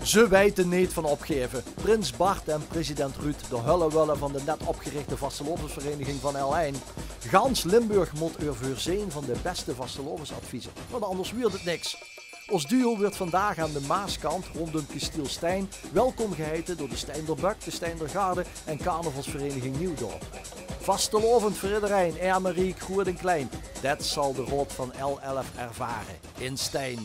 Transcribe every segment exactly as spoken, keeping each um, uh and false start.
Ze weite neet van opgaeve. Prins Bart en president Ruud, de hullewulle van de net opgerichte vastelaovesvereiniging van L ein. Gans Limburg mót eur veurzeen van de bèste vastelaovesadviezer, want anders wuurt 't niks. Ós duo wuurt vandaag aan de Maaskant róndum Kestiel Stein welkom geheite door de Stein der Bök, de Stein der Garde en carnavalsvereiniging Nieuwdorp. Vastelaovend veur ederein, erm en riek, groeët en klein. Det zal de raod van L elf ervare in Stein.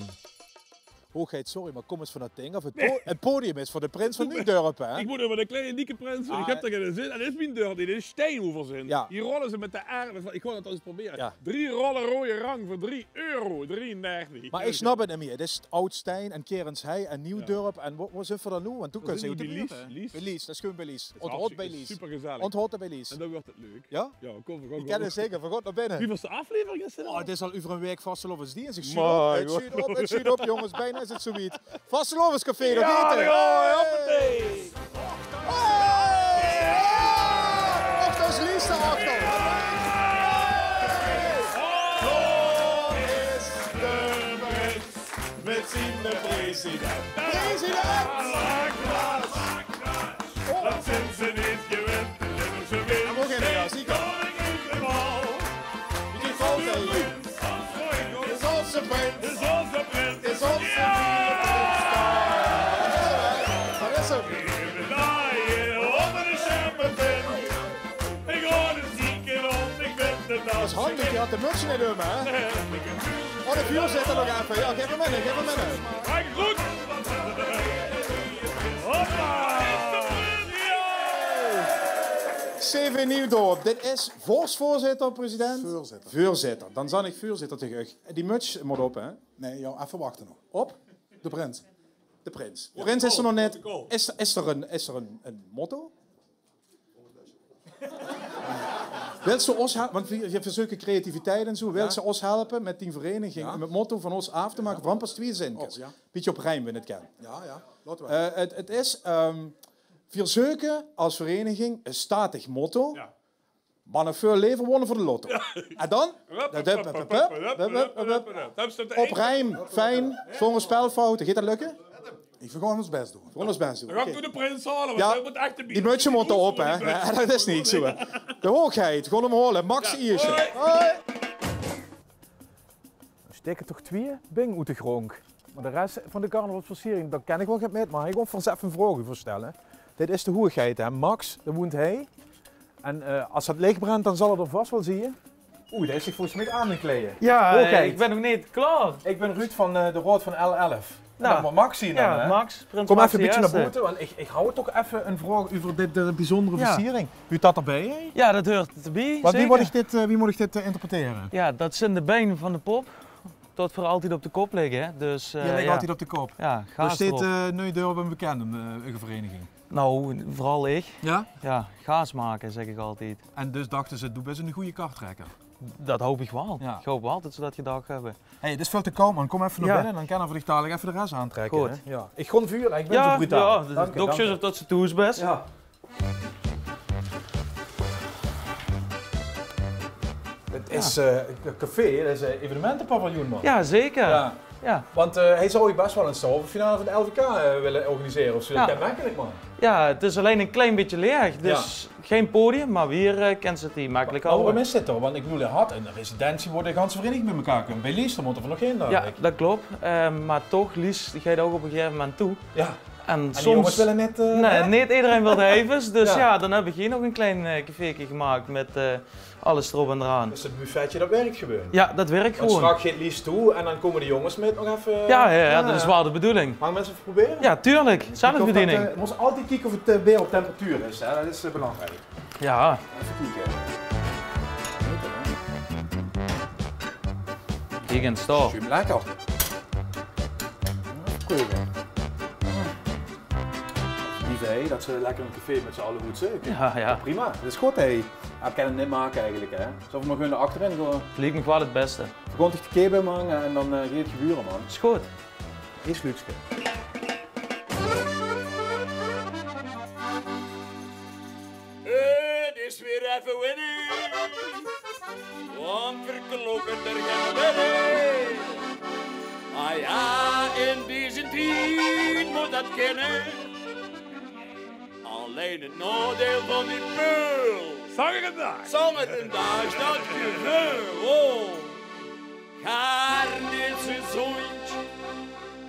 Hoogheid, sorry, maar kom ens van det ding af. 't Po-, 't podium is veur de prins van Nieuwdorp, hè? Ich mót euver de kleine dikke prins, ich höb d'r geine zin in. Det is mien dörp, dit is Stein, hoeveel zin. Hie rolle ze mit de erm, ich gaon 't ens probere. Drie rolle roeje rang veur drie euro drieëndertig. Maar ich snap 't neet mier. 't Is Oud Stein en Kerenshei en Nieuwdorp. En wo, wo zeen v'r dan noe? Want doe kins se oet de buurt, hè? Lies. Bij Lies, det is gewoon bij Lies. Onthoud bij Lies. Supergezellig. Onthoud bij Lies. En dan wuurt 't leuk. Ja? Ja, kom, we gaan. Ich ken 't zeker, van God naar binnen. Wieveelste aflevering is dit al? Oh, 't is al euver ein waek vastelaovesdinsdig. 't Sjuut op, 't sjuut op, 't sjuut op, jonges. Bijna is 't zoewied. Vastelaovescafé, dao geit 'r. Ja, hoppatee. Hey! Och, dao is Lies dao achter. Dao is de prins mit zien president. President! Oh. Det zeen ze neet gewend. Ze wille... Dao mót ich in, ja, zeker. Wie die vrouw zei. Is onze prins. Is onze prins. Is onze prins. Dao is 'm. Dao is 'm. Ich gaon 'm zieker op, ich weit 't al. Det is handig, die haet de muts neet óm, hè? Oh, de veurzitter nog effe. Ja, gaef 'm in, gaef 'm in. Maak 't good. Hoppa! C V Nieuwdorp, dit is vors-veurzitter, president? Veurzitter. Veurzitter. Dan zag ich veurzitter taenge uch. Die muts mót op, hè? Nae, ja, effe wachte nog. Op? De prins. De prins. Prins is d'r nog neet. Is, is d'r ein, is d'r ein, ein motto? Wils se ós hel-, want veer, veer verzeuke creativiteit en zoe. Wils se ós helpe mit dien vereiniging, óm 't motto van ós aaf te make? Veer höbbe pas twieë zinkes. Oh, ja. Bietje op reim, wen 't ken. Ja, ja. Laot mer. Eh, 't, 't is, ehm, veer zeuke es vereiniging ein statig motto. Ja. Maar nog väöl lever wonne veur de lotto. Ja. En dan? Hup, hup, hup. Op reim, fijn, zónger spelfoute. Geit det lökke? Ich gaon ós bès doon. Gaon ós bès doon. Dan gaon ich de prins haole, want det mót ech de... Die muts mótte op, hè? Ja, det is neet zoe, hè. De hoogheid, gaon 'm haole. Max de ierste. Hoi. D'r staeke toch twieë bing oet de grónd. Maar de res van de carnavalsversiering, dao ken ich waal get mit, maar ich gaon veur ins effe ein vraog euver stelle. Dit is de hoogheid, hè? Max, dao woent hae. En, eh, es 't licht brent, dan zal 'r d'r vas waal zieë. Oei, dae is zich volges mich aan 't kleie. Ja, eh, ich bin nog neet klaor. Ich bin Ruud van, eh, de raod van L elf. Nou, dan Max hie dan, hè? Max, prins Max de Ierste. Kom effe ein bietje nao boete, want ich, ich haw toch effe ein vraog euver dit, eh, biezóndere versiering. Huurt det d'rbie, hè? Ja, det huurt d'rbie, zeker. Want wie mót ich dit, eh, wie mót ich dit, eh, interpretere? Ja, det zeen de bein van de pop. Tot veer altied op de kop ligke, hè. Dus, eh, die ligke altied op de kop. Ja, gaas d'rop. Dus steit, eh, Nieuwdorp bekend óm, eh, uche vereiniging? Nou, veural ich. Ja? Ja, gaas make, zèk ich altied. En dus dachte ze, doe bis eine gooje kartrekker. Det haop ich waal. Ja. Ich haop waal det ze det gedach höbbe. Hey, 't is väöl te kaod, man. Kom effe nao binne, dan kinne veer dich dalik effe de res aantrèkke, hè? Good. Ja. Ich gaon veur, ich bin zo brutaal. Ja, dank dich. Doe zjus of det se thoes bis. Ja. 't Is, eh, ein café, det is ein evenementepaviljoen, man. Ja, zeker. Ja. Want, eh, hae zou hie bès waal ins de halve finale van 't L V K, eh, wille organisere of zoe. Det kin mekkelik, man. Ja, 't is allein ein klein bietje laeg, dus gein podium, maar veer, eh, kinne 't hie mekkelik hawwe. Maar waorum is dit dan? Want ich bedoel, hae haw ein residentie wo de ganse vereiniging bie-ein kump. Bie Lies, dao mótte veer nog haer, dink ich. Ja, det klop. Eh, maar toch, Lies geit ouch op ein gegaeve moment toe. Ja. En die jonges wille neet, eh, nae, neet ederein wil de heves. Dus ja, dan höb ich hie nog ein klein, eh, cafeeke gemaak mit, eh, alles d'rop en d'raan. Dus 't buffetje, det wirk gewoon. Ja, det wirk gewoon. Want straks geit Lies toe en dan kómme de jonges mit nog effe. Ja, ja, ja, det is waal de bedoeling. Maag ich 'm ins effe probere? Ja, tuurlik. Zelfbediening. Ich mós altied kieke of 't, eh, beer op temperatuur is, hè. Det is, eh, belangriek. Ja. Effe kieke. Hie geit 't. Sjuump lekker. Effe proeve. Lieve, hè, det ze lekker ein café mit z'n alle good zeuke. Ja, ja. Prima, det is good, hè. Ja, ich kin 't neet make eigelik, hè. Zölle veer maar gewoon dao achterin gaon? Liek mich waal 't bèste. Veer gaon dich de kebab hange en dan, eh, geit 't gebeure, man. Is good. Is luukske. 't Is weer effe winning, want veer klokke d'r gein winning. Ah ja, in deze tied dat kinne. Allein 't naodeil van die peul. Zang 't vandaag. Zang 't vandaag, dat geveul. Oh. Gaar neet zo'n zoontje,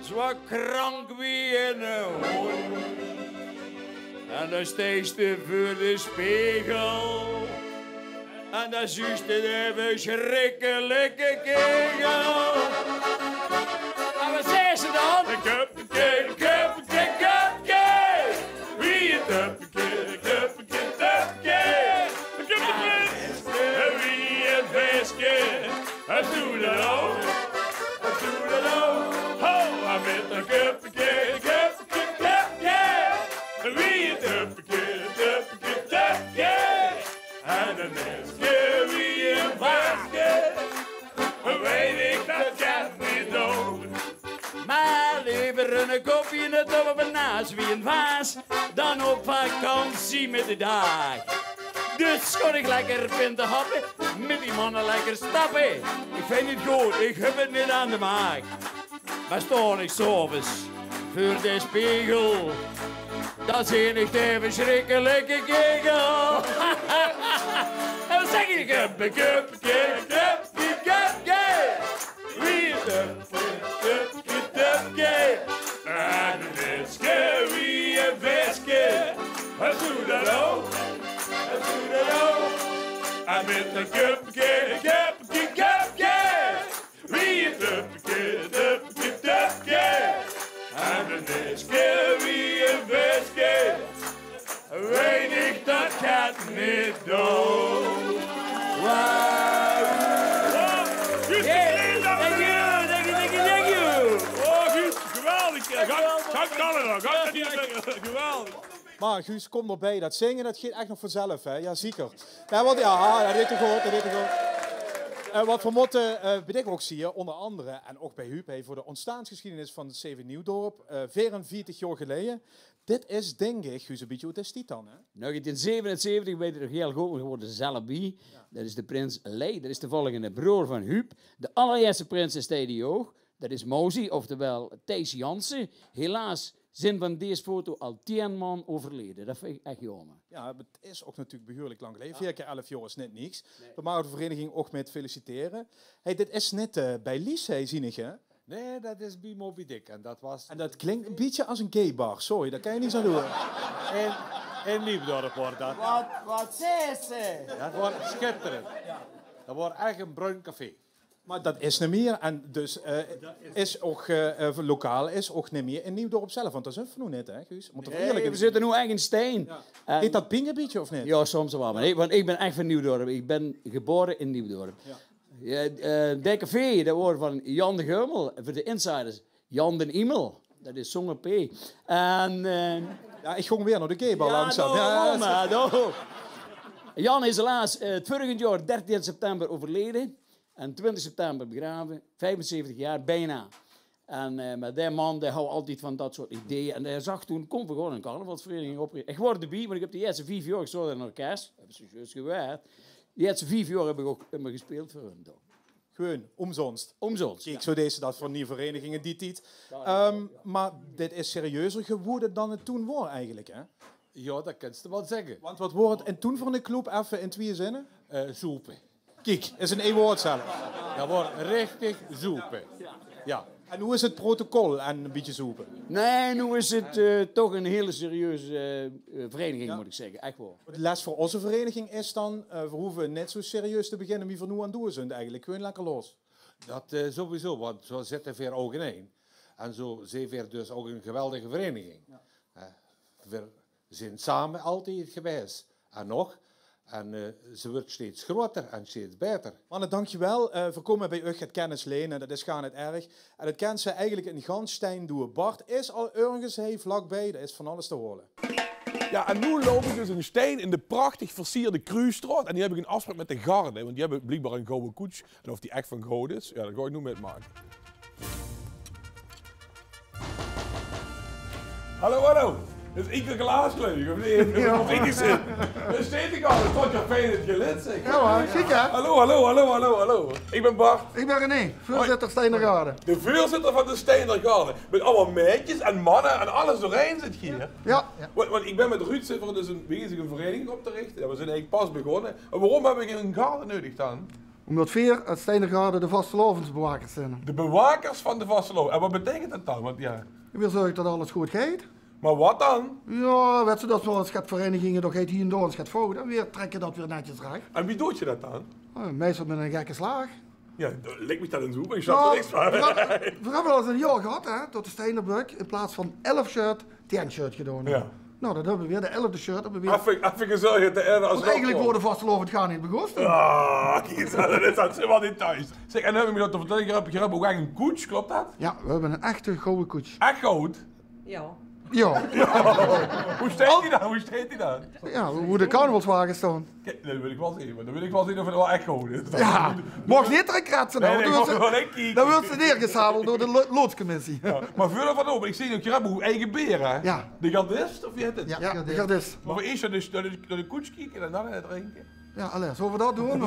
zo krank wie 'ne hóndj. En dan steis te veur de spegel. En dan zuus te de versjrikkelike kegel. En wat zaes te dan? Een köpke, köpke, köpke. Wie een töpke, töpke, töpke. Wie een veske. Een toedelo, een toedelo. Ho, en met een köpke, köpke, köpke. Wie een töpke, töpke, töpke. En een meske wie een vaske, weet ik dat gaat niet dood. Maar liever een kopje in het op een naas wie een vaas, dan op vakantie met de daag. Dus kon ik lekker pinten happen, met die mannen lekker stappen. Ik vind het goed, ik heb het niet aan de maag. Maar staon ik 's aoves veur de spegel, dan zeen ik de versjrikkelike kegel. En dan zeg ik: köpke, köpke, köpke, köpke. Wie een töpke, töpke, töpke. En een veske wie een veske. Een toedelo, een toedelo. En met een köpke, köpke, köpke. Wie een töpke, töpke, töpke. En een veske wie een veske. Weinig dat gaat niet dood. Wauw. Yes, thank you, thank you, thank you, thank you. Oh, Guus, geweldig. Ja, ga, ga knallen dan. Ga, geweldig. Maar Guus, kom erbij. Dat zingen, dat geet echt nog vanzelf, hè? Ja, zeker. Ja, want, ja, dat deet toch goed, dat deet toch goed. Eh, wat we moeten, eh, wat ik ook zie, onder andere, en ook bij Huub, hè, voor de ontstaansgeschiedenis van het C V Nieuwdorp, eh, veerenveertig jaar geleden. Dit is, denk ik, Guus, een beetje oet de stiet dan, hè? Negentien zevenenzeventig, ik weet het nog heel goed, want ik woor d'r zelf bij. Ja. Dat is de prins Lei, dat is de volgende broor van Huub. De allereerste prins is Teddy Hoog. Dat is Mozi, oftewel Thijs Jansen. Helaas zeen van deze foto al tien man overleden. Dat vind ik echt jammer. Ja, het is ook natuurlijk behuurlijk lang geleden. Ja. Veer keer elf jaar is net niks. Nee. We mogen de vereniging ook met feliciteren. Hey, dit is net, eh, bij Lies, hè, zie ik, hè? Nee, dat is bij Moby Dick. En dat was... En dat klinkt een beetje als een gaybar. Sorry, daar kan je niks aan doen. In, in Nieuwdorp wordt dat. Wat, wat zei ze? Dat wordt schitterend. Ja. Dat wordt echt een bruin café. Maar dat is niet meer. En dus, eh, is ook, eh, eh, lokaal is ook niet meer in Nieuwdorp zelf. Want dat is het nu net, hè, Guus? Moet er eerlijk in zijn. Nee, we zitten nu echt in Stein. Ja. En heet dat Pingebietje of niet? Ja, soms wel. Maar ik, want ik ben echt van Nieuwdorp. Ik ben geboren in Nieuwdorp. Ja. Ja, eh, dat café, dat woor van Jan de Geumel. Voor de insiders, Jan den Imel. Dat is zónger P. En, eh, ja, ik ging weer naar de gaybar langzaam. Ja, daarom, ja. Jan is helaas, eh, het vorige jaar dertien september overleden. En twintig september begraven. Vijfenzeventig jaar, bijna. En, eh, maar die man, die hou altied van dat soort ideeën. En hij zag toen: kom, we gaan een carnavalsvereniging oprichten. Ik woor d'rbie, want ik heb de eerste vief jaar, ik zaot in een orkest. Heb ze juist geweerd. De eerste vief jaar heb ik ook immer gespeeld voor hun, toch. Gewoon omzonst. Omzonst, ja. Kiek, zo deed ze dat voor nieuwe verenigingen die tijd. Ja, ja, ja. Ehm, maar dit is serieuzer geworden dan het toen woor eigenlijk, hè? Ja, dat kins te wel zeggen. Want wat woor het en toen voor een club, even in twee zinnen? Eh, zoepen. Kiek, is een één woord zelf. Dat woor richtig zoepen. Ja. En hoe is het protocol en een beetje zoepen? Nee, nu is het, eh, toch een hele serieuze, eh, vereniging, ja, moet ik zeggen. Echt wel. Het les voor onze vereniging is dan, eh, we hoeven net zo serieus te beginnen wie we nu aan doen zijn eigenlijk. Gewoon lekker los. Dat, eh, sowieso, want zo zitten veer ogen in. En zo zijn veer dus ook een geweldige vereniging. Ja. Eh, veer zijn samen altijd geweest. En nog. En, eh, ze wordt steeds groter en steeds beter. Manne, dankjewel. Eh, we komen bij uch het kennis lenen. Dat is gaar net erg. En dat kent ze eigenlijk in gans Stein doe. Bart is al ergens heen vlakbij. Dat is van alles te horen. Ja, en nu loop ik dus in Stein in de prachtig versierde Kruusstraat. En die heb ik een afspraak met de garde, want die hebben blijkbaar een gouden koets. En of die echt van goud is, ja, dat ga ik nu metmaken. Hallo, hallo. Dat is inkel glaasluik, of neet? Jao. Of ik die zin. Dao steit de garde, dat is toch fijn dat je lid zegt. Jao, hoor, zeker. Hallo, hallo, hallo, hallo, hallo. Ik ben Bart. Ik ben René, veurzitter Steinder Garde. De veurzitter van de Steinder Garde. Met allemaal meidjes en mannen en alles doorheen zit hier. Jao. Want, want ik ben met Ruud zit veur dus een, wie is het, een vereniging op te richten. Ja, we zijn eigenlijk pas begonnen. En waarom hebben we een garde nodig dan? Omdat veer, het Steinder Garde, de vastelaovendsbewakers zeen. De bewakers van de vastelaovend. En wat betekent dat dan? Want ja. Veer zörge dat alles good geit. Maar wat dan? Jao, wèts se, dat is waal ins get verenigingen, dao geit hie en dao ins get fout. En veer trèkke dat weer netjes rech. En wie doot geer dat dan? Eh, meistal mit 'ne gekke slaag. Ja, dat lik mich dat in de hoek, ik snap d'r niks van. Veer höbbe, veer höbbe al ins e jaor gehad, hè, dat de Steinder Bök in plaats van elf shirt, tien shirt gedaon haet. Ja. Nou, dan höbbe veer de elfde shirt, höbbe veer... Effe, effe gezörg dat de elfde... Want eigelik woort de vastelaovend gaar neet begós. Ah, kiek ins, dat is dat zomaar details. Zeg, en dan höb ik mich nog te vertelle, geer höb, geer höb ouch ech 'n koets, klop dat? Ja, veer höbbe 'n echte gouwe koets. Ech goud? Ja. Ja. Hoe steit die dan? Hoe steit die dan? Ja, wie de carnavalswagens staon. Kiek, dat wil ik waal zeen, maar dan wil ik waal zeen of het waal ech goud is. Ja, moog neet d'rin kretse, dan. Nee, nee, dan weurs se, dan weurs se neergesabeld door de lo-, loodscommissie. Ja, maar veurdat van op, ik zeen ouch, geer höb ouch eige beer, hè? Ja. De gardist, of wie heit het? Ja, de gardist. Maar veer eerst door de, door de, door de koets kieke en dan aan het drinke. Ja, allee, zölle veer dat doon?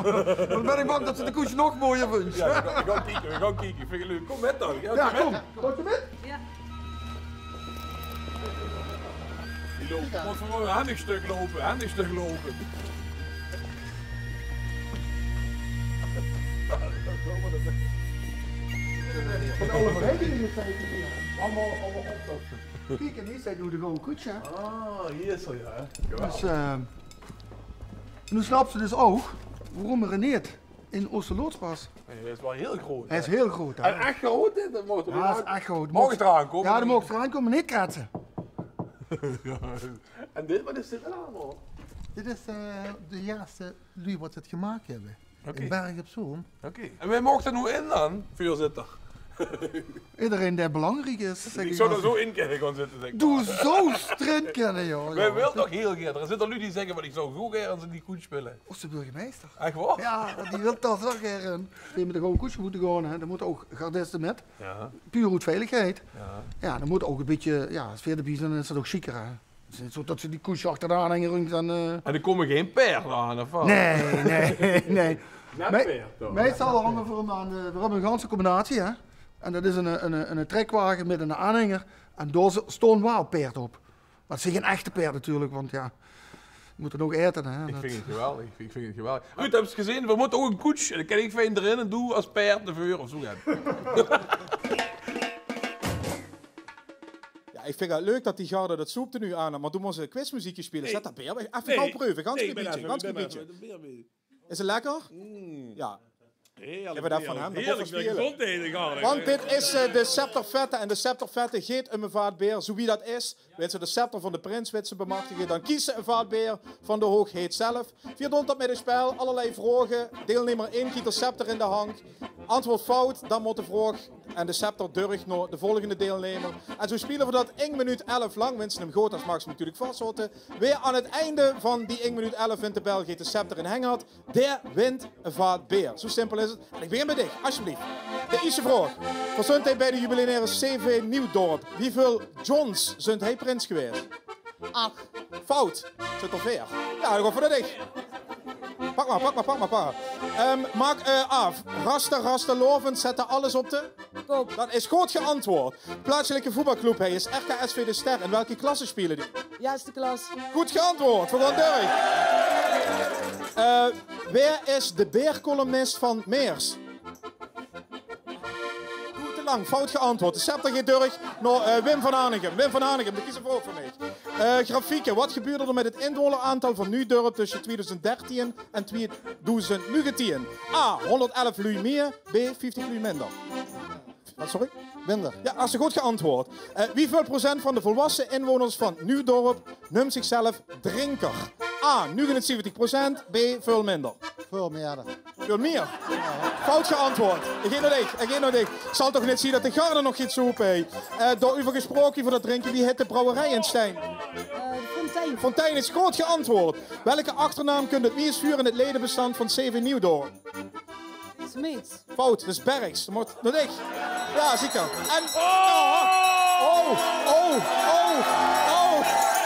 Dan ben ik bang dat se de koets nog mooier vinjs. Ja, we gaon, we gaon kieke, we gaon kieke. Vind ik leuk. Kom mit dan. Ja, kom. Gaot geer mit? Ja. Die loupe. Mót veur ein hendig stök loupe, hendig stök loupe. Van alle verenigingen zeen die hie. Allemaol, allemaol optochte. Kiek, en hie steit noe de gouwe koets, hè? Ah, hie is 'r, ja. Dus, eh, noe snaps se dus ouch waorom René 't in Oosterloods pas. Hey, dat is waal hiel groot, hè? Hij is hiel groot, hè? En ech groot, hè? Dat mag toch neet... Ja, dat is ech groot. Mag ik d'raan kómme? Ja, dan moogs d'raan kómme, neet kretse. En dit, wat is dit allemaol? Dit is, eh, de ierste luuj wat het gemaak höbbe. Oké. In Berg op Zoom. Oké. En wae maag d'r noe in dan, veurzitter? Ederein dae belangriek is, zeg ik maar. Ik zou d'r zo in kinne gaon zitte, zeg maar. Doe zous d'rin kinne, joh. Wae wil toch hiel gaer? D'r zeen toch luuj die zegge van: ik zou zo gaer ins in die koets spille. Of de burgemeister. Ech waor? Ja, die wil toch zo gaer in. Veer mit de gouwe koets mótte gaon, hè. Dao mótte ouch gardiste mit. Ja. Puur oet veiligheid. Ja. Ja, dan mót ouch e bietje, ja, es veer d'rbie zeen, dan is dat ouch sjiker, hè. Het is neet zo dat ze die koets achter de aanhanger hange en, eh... En d'r kómme gein paerd aan, of waal? Nee, nee, nee. Net paerd dan. Meistal hange veer 'm aan de, veer höbbe 'n ganse combinatie, hè. En dat is 'n, 'n, 'n trekwage mit 'n aanhanger. En dao z-, staon waal paerd op. Maar het zeen gein echte paerd natuurlijk, want ja, die mótte ouch aete, hè. Ik vind het geweldig, ik vind het geweldig. Ruud, höbs se gezeen? Veer mótte ouch 'n koets, en dan kin ik fijn d'rin en doe es paerd nao veur of zo gaon. Ja, ik vind het leuk dat die garde dat soeptenue aan haet, maar doe mós 'n quizmuziekje spele. Zet dat beer weg. Effe gauw preuve, gans klein bietje, gans klein bietje. Is het lekker? Ja. Heerlijk, heerlijk. Heerlijk, ja, gezondheid, garde. Want dit is, eh, de scepterfête. En de scepterfête geit um e vaat beer, zoewie dat is. Wils se de scepter van de prins, wils se bemachtige, dan kies se e vaat beer van de hoogheid zelf. Veer doon dat mit e spel, allerlei vraoge. Deilnemer ein kriet de scepter in de hank. Antwoord fout, dan mót de vraog en de scepter durch nao de volgende deilnemer. En zo spiele veer dat ein minuut elf lang. Wins se 'm good haes, maags se 'm natuurlijk vashaote. Wae aan het einde van die ein minuut elf wint de bel, geit de scepter in heng haet. Dae wint e vaat beer. Zo simpel is het. En ik begin bie dich, alsjeblieft. De ierste vraog. Veer zunt hie bie de jubilaire C V Nieuwdorp. Wieväöl Johns zunt hie prins gewaes? Ach. Fout. Zunt d'r veer. Ja, dan gaon veer nao dich. Pak maar, pak maar, pak maar, pak maar. Ehm, maak, eh, aaf. Raste, rastelovend, zette alles op de... Kop. Dat is good geantwoord. Plaatselijke voetbalclub hie is R K S V De Ster. In welke klasse spiele die? Ierste klas. Good geantwoord, veer gaon durch. Eh, wae is de beercolumnist van Meers? Doe te lang, fout geantwoord. De scepter geit durch nao, eh, Wim van Hanegem. Wim van Hanegem, de kies e vraog van mich. Eh, grafieke. Wat gebeurde d'r mit het inwoneraantal van Nieuwdorp tussen tweeduizend dertien en tweeduizend negentien? A, honderdelf luuj mier. B, vieftig luuj minder. Wat, sorry? Minder. Ja, haes se good geantwoord. Eh, wieväöl procent van de volwasse inwoners van Nieuwdorp neump zichzelf drinker? A, negenenzeventig procent. B, väöl minder. Väöl mier. Väöl mier. Fout geantwoord. Ik geit nao dich, ik geit nao dich. Zal toch neet zien dat de garde nog geit soepe, hè? Eh, dao-euver gesproke, euver dat drinke. Wie hit de brouwerij in Stein? Eh, de Fontein. Fontein is good geantwoord. Welke achternaam kump het meest veur in het ledenbestand van C V Nieuwdorp? Smeets. Fout, dat is Bergs. Dat mót nao dich. Ja, zeker. En... Oh! Oh! Oh! Oh! Oh!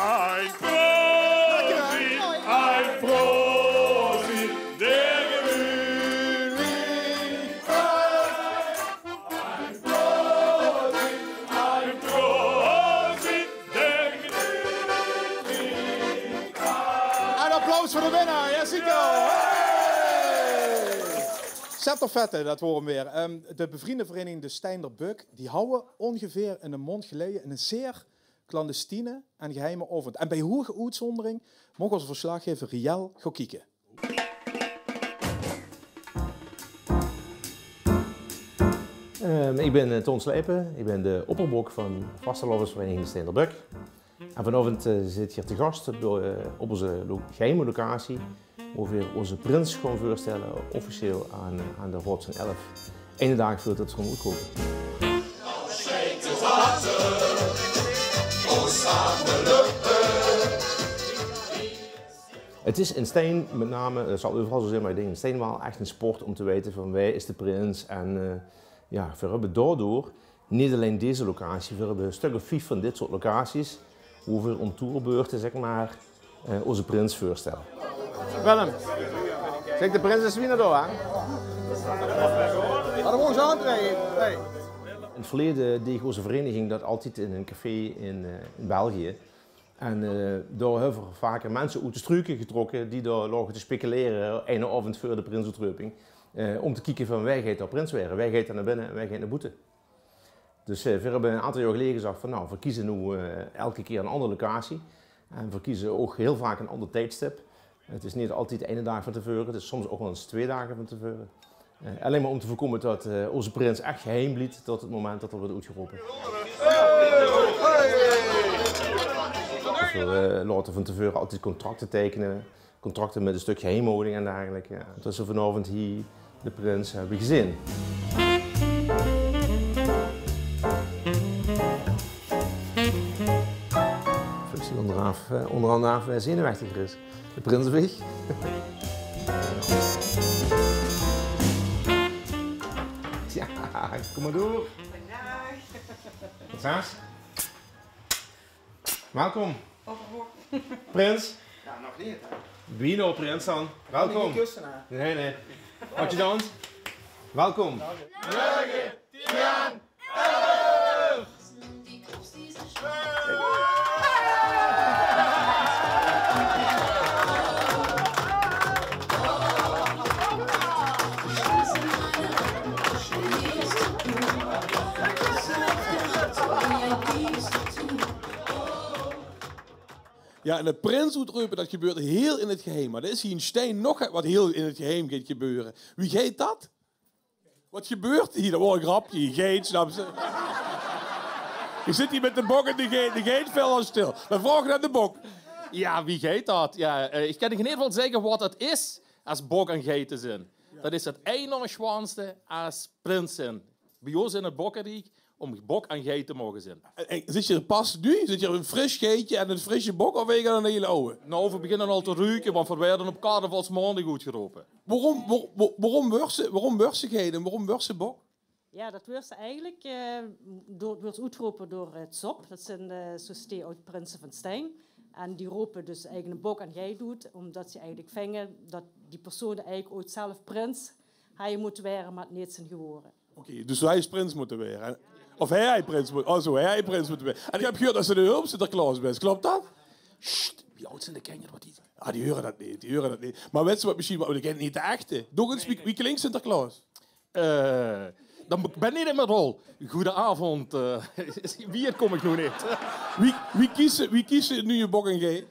Ein Prosit, ein Prosit, der Gemütlichkeit. Ein Prosit, ein Prosit, der Gemütlichkeit. Ein applaus veur de winnaar, Jessica. Hey! Zet er vette, dat horen we weer. Ehm, de bevriende vereniging De Steiner Bök, die hawwe ongeveer in een maond geleie een zeer clandestine en geheime aovend. En bij hoge oetzondering mocht onze verslaggever Riel gaan kieke. Ehm, ik ben, eh, Ton Slijpen, ik ben de opperbok van vastelaovesvereniging De Steiner Bök. En vanaovend, eh, zit hier te gast op, eh, op onze lo-, geheime locatie, wo veer onze prins gaon veurstelle, officieel aan, aan de Raod van Elf. Eine daag veurdat ze gaon oetrope. Het is in Stein met name, het zal euveral zo zeen, maar ik denk in Stein waal echt een sport om te weite van wae is de prins. En, eh, ja, veer höbbe daodoor neet allein deze locatie, veer höbbe een stök of vief van dit soort locaties, wo veer om toerbeurte, zeg maar, eh, onze prins veurstelle. Willem, zeg, de prins is weer door, hè? Hadde we gewoon zo aantrekken. Hey. In het verleden deeg onze vereniging dat altied in een café in, eh, in België. En, eh, dao höbbe veer vaker minse oet de struke getrokke die dao loge te speculere, eine aovend veur de prinsoetreuping, eh, om te kieke van wae geit dao prins waere, wae geit dao nao binne en wae geit nao boete. Dus, eh, veer höbbe een aantal jaor geleje gezag van, nou, veer kieze noe, eh, elke kier een ander locatie. En veer kieze ouch hiel vaak een ander tijdstip. Het is neet altied eine daag van te veure, het is soms ouch waal ens twee daag van te veure. Eh, allein maar om te veurkómme dat, eh, onze prins echt geheim blief tot het moment dat er weurt oetgerope. Dus veer, eh, laote van te veure altied contracte teikene. Contracte met een stök geheimhouding en dergelijke, ja. Tot ze vanaovend hie de prins höbbe gezeen. Vraog zich onderaaf, eh, onderhand aaf wae zenuwechtiger is. De prins of ich? Ja, kom maar door. Daag. Prinses. Welkom. Prins. Ja, nog neet, hè? Wie noe prins dan? Welkom. Neet kusse, hè? Nee, nee. Adjudant. Welkom. Ja, en de prins oetreupe, dat gebeurt hiel in het geheim. Maar d'r is hie in Stein nog get wat hiel in het geheim geit gebeure. Wie geit dat? Wat gebeurt hie? Dat waor een grapke. Geit, snaps se? Ich zit hie met de bok en de geit, de geit velt al stil. Dan vraog ich aan de bok. Ja, wie geit dat? Ja, eh, ich kan in eder geval zegge wat het is es bok en geit te zeen. Ja. Dat is het einamsjwaanste es prins zeen. Bij ós in het bokkeriek om bok en geit te moge zeen. En, en zit geer pas noe? Zit geer een fris geitje en een frisse bok of zeet geer al een hiel aw? Nou, veer beginne al te ruke, want veer waere op carnavalsmaondig oetgerope. Waorom, wa-, wa-, waorom waers se, waorom waers se geit en waorom waers se bok? Ja, dat waers se eigelik, eh, door, waers oetgerope door het SOP. Dat zeen de Sociëteit Oud-Prinsen van Stein. En die rope dus eigelik bok en geit oet, omdat ze eigelik vinge dat die persoon eigelik ooit zelf prins haw mote waere, maar neet zeen gewore. Oké, dus hae haw prins mote waere. Of hae haw prins mote, oh zo, hae haw prins mote waere. En ich höb gehuurd dat se de hulp Sinterklaos bös, klop dat? Sst, wie aod zeen de kinjer wat die... Ah, die heure dat neet, die heure dat neet. Maar weits se wat, misschien, maar die kint neet de echte. Nog ens, wie, wie klink Sinterklaos? Eh, dan bin ich in mien rol. Goedenavond, eh, wie kom ich noe neet? Wie, wie kieze, wie kieze noe je bok en geit?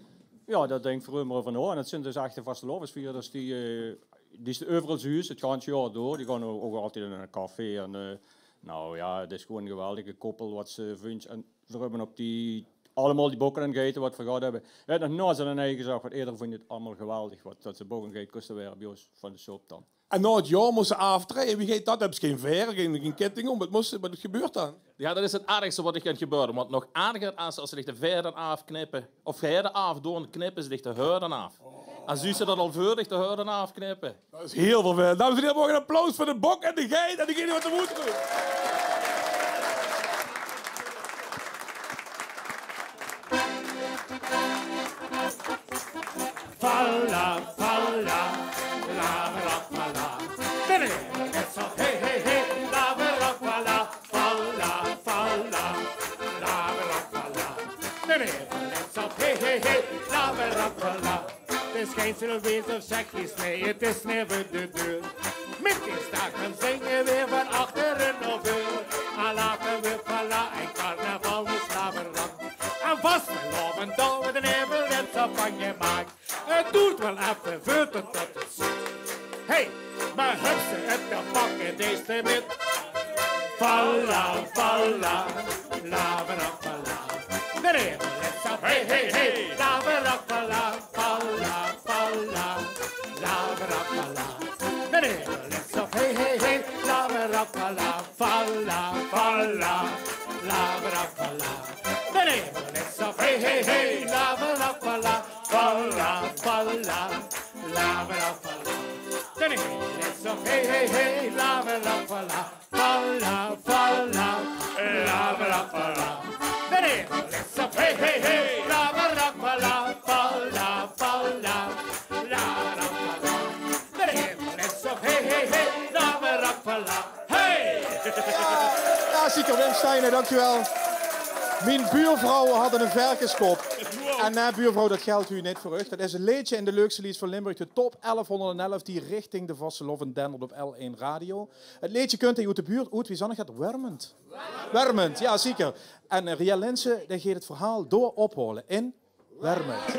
Ja, dat dinke veer ummer euver nao. En dat zeen dus echte vastelaovesvierders die, eh, die ste euveral zuus, het ganse jaor door. Die gaon ouch, ouch altied in een café. En, eh, nou ja, het is gewoon een geweldige koppel wat se vinds. En veer höbbe op die, allemaol die bokke en geite wat veer gehad höbbe. Ja, nog noeats aan ein gezag, want eder vónj het allemaol geweldig wat dat ze bok en geit kóste waere bij ós van de SOP dan. En nao het jaor mós se aaftraeje. Wie geit dat? Höbs se gein vaer, gein, gein ketting óm? Wat mós se, wat gebeurt dan? Ja, dat is het ergste wat dich kan gebeure. Want nog erger es, es ze dich de vaere aafknippe, of vaere aafdoon, knippe ze dich de haore aaf. En zuus se dat al veur dich de haore aafknippe? Dat is hiel vervelend. Dames en hiere, moge we een applaus veur de bok en de geit en degene wat de moed doet. Hey, hey, hey, laverapala. 't Is gein Silvestris of Sjekkies, nee, 't is neve de deur. Mit die staak dan zinge weer van achteren nao veur. Al late we pala en carnaval is laverap. En vastelaovend dao we de nevel en zo van je maak. 't Doert wel effe veur tot 't is. Hey, maar höbs se 't te pakke, dees te mit. Pala, pala, laverapala. De nevel is af, hey, hey, hey, laverapala, pala, pala, laverapala. De nevel is af, hey, hey, hey, laverapala, pala, pala, laverapala. De nevel is af, hey, hey, hey, laverapala, pala, pala, laverapala. De nevel is af, hey, hey, hey, laverapala, pala, pala, laverapala. De nevel is af, hey, hey, hey, laverapala, pala, pala, laverapala. De nevel is af, hey, hey, hey, laverapala. Hey! Ja, zeker, Wim Steijnen, dankjewel. Mien buurvrouw had 'ne verkeskop. En, eh, buurvrouw, dat geldt u net veur uch. Dat is 't leedje in de leukste leeds van Limburg, de top elfhonderdelf, die richting de vastelaovend dendert op L1 Radio. 't Leedje kunt oet de buurt, oet, wie zal ich dat? Wermend. Wermend, ja, zeker. En, eh, Riel Linssen, dae geit 't verhaal door ophaole in Wermend.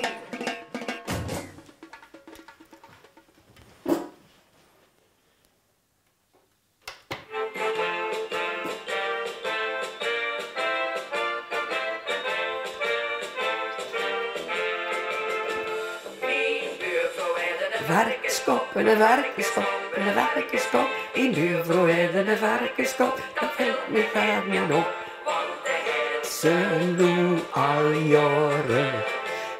Verkeskop, 'ne verkeskop, 'ne verkeskop. Mien buurvrouw haet 'ne verkeskop, dat vèlt mich gaar neet op. Ze noe al jaore,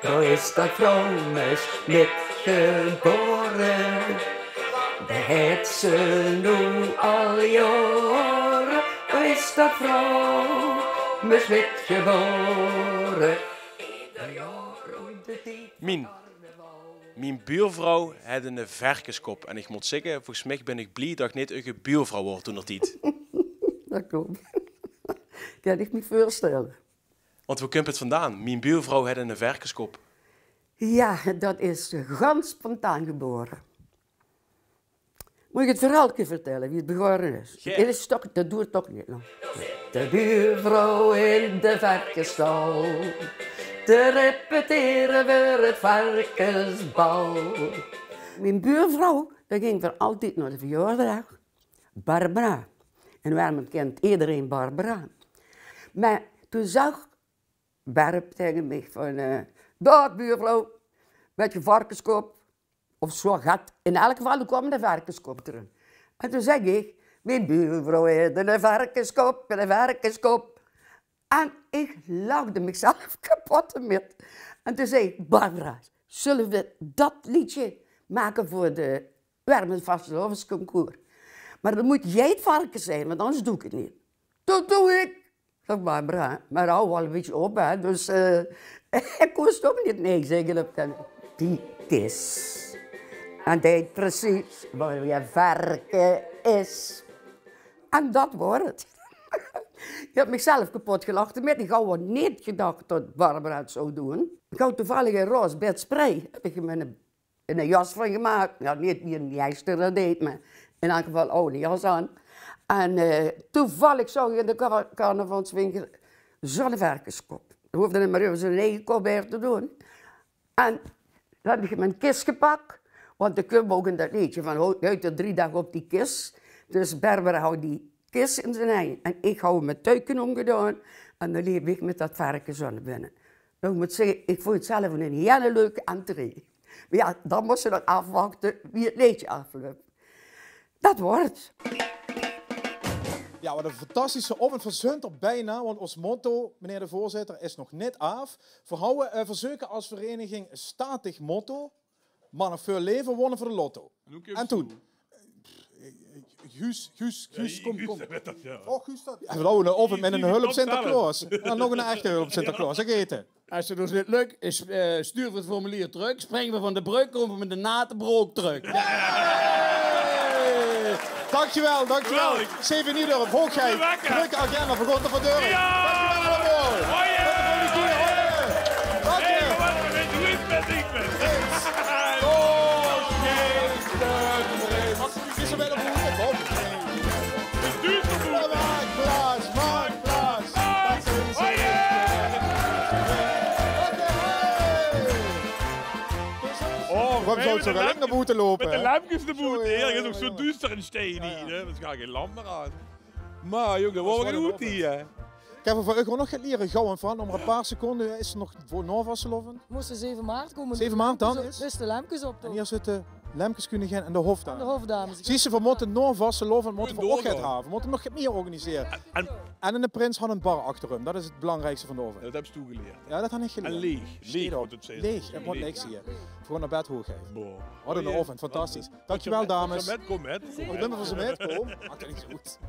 dao is dat vrouw mès mit gebore. Dao haet ze noe al jaore, dao is dat vrouw mès mit gebore. Mien, mien buurvrouw haet 'ne verkeskop. En ich mót zègke, volges mich bin ich blie dat ich neet uche buurvrouw woort toendertied. Dat klop. Kan ich mich veurstelle. Want wo kump 't vandaan? Mien buurvrouw haet 'ne verkeskop. Ja, dat is gans spontaan gebore. Mót ich 't verhaalke vertèlle, wie 't begónne is? Gaer. 't Is toch, dat doert toch neet lang. De buurvrouw in de verkesstal te repetere veur 't verkesbal. Mien buurvrouw, die ging veur altied nao de verjaordaag. Barbara. In Wermend kint ederein Barbara. Mer toen zag Berp taenge mich van, eh: "Daag, buurvrouw, mit dien verkeskop." Of zoe get. In elk geval, doe kwaam de verkeskop d'rin. En toen zag ich: "Mien buurvrouw haet 'ne verkeskop, 'ne verkeskop." En ich lachde michzelf kepot d'rmit. En toen zag ich: "Barbara, zulle we dat leedje make veur de Wermend vastelaovesconcours? Mer dan mót jij 't verke zeen, want angers doon ich 't neet." "Dat doon ich," zag Barbara, mer haw waal e bietje op, hè. Dus, eh, ich kós toch neet nae zègke op de, die kis. En deej precies wat e verke is. En dat woor 't. Ich höb michzelf kepot gelach d'rmit. Ich haw waal neet gedach dat Barbara 't zou doon. Ich haw toevallig e roze bedsprei, höb ich in mien 'ne jas van gemaak. Ja, neet wie 'ne jeister dat deej, mer in elk geval haw 'ne jas aan. En, eh, toevallig zoog ich in de car-, carnavalswinkel zoe'n verkeskop. Dao hoofde ich mer effe zoe'n eige kop bie te doon. En dan höb ich mien kis gepak, want ich kump ouch in dat leedje van: "Huit, huit drie daag op die kis." Dus Barbara haw die kis in zien henj en ich haw mien tuike ómgedaon. En dan leep ich mit dat verke zoe nao binne. Noe, ich mót zègke, ich vónj 't zelf 'n hiel leuke entree. Mer ja, dan mós se nog aafwachte wie 't leedje aaflöp. Dat woor 't. Ja, wat 'ne fantastische aovend. Veer zunt d'r bijna, want ós motto, meneer de voorzitter, is nog neet aaf. Veer hawwe, eh, veer zeuke es vereiniging e statig motto, mer nog veur leve wonne veer de lotto. En toen? Guus, Guus, Guus, kom, kom. Och, Guus, dat. Ja, veer hawwe 'ne aovend mit 'ne hulp Sinterklaos. Ja, nog 'ne echte hulp Sinterklaos. Dao geit 'r. Es 't ós neet lök, is, eh, stuur veer 't formulier trök. Springe veer van de brök, kómme veer mit 'n nate brook trök. Dankjewel, dankjewel. Geweldig. Zeven Niedorp, hoogheid. Druk agenda, vergoten voor deuren. Ja! Dankjewel allemaal. Hoi, eh. Tot de volgende keer. Hoi, eh. Zouw ze allein nao boete loupe, hè? Mèt de lempkes nao boete, hè? 't Is ouch zoe duuster in Stein hie, hè? Dao is gaar gein lamp mie aan. Meh jónge, wat 'n good idee. Iech höb veur uuch ouch nog get liere, gauw en veural, euver e paar seconde is 't nog veur nao vastelaovend. Mós te zeve maart koume. Zeve maart daan is? Is de lempkesoptoch. En hei zitte de lempkeskuningin en de hofdames. En de hofdames. Zuus te, veer mote nao vastelaovend, mote veer ouch get höbbe. Veer mote nog get mie organisere. En, en de prins haet 'n bar achter häöm. Dat is 't belaankriekste vaan d'n aovend. Dat höbs te gelierd. Jao, dat höb iech gelierd. En leeg. Leeg. Leeg. 't Moot niks hei. Gewoen nao bed hoeg. Wat 'nen aovend, fantastisch. Dankjewel, dames. Mèt, kom mèt. Iech bin veur ze mèt, kom. Maak dat neet zoe oet.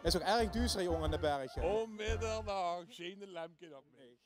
't Is ouch erg duuster, jónge, in de berg, hè. Óm middernach, gein lempke op miech.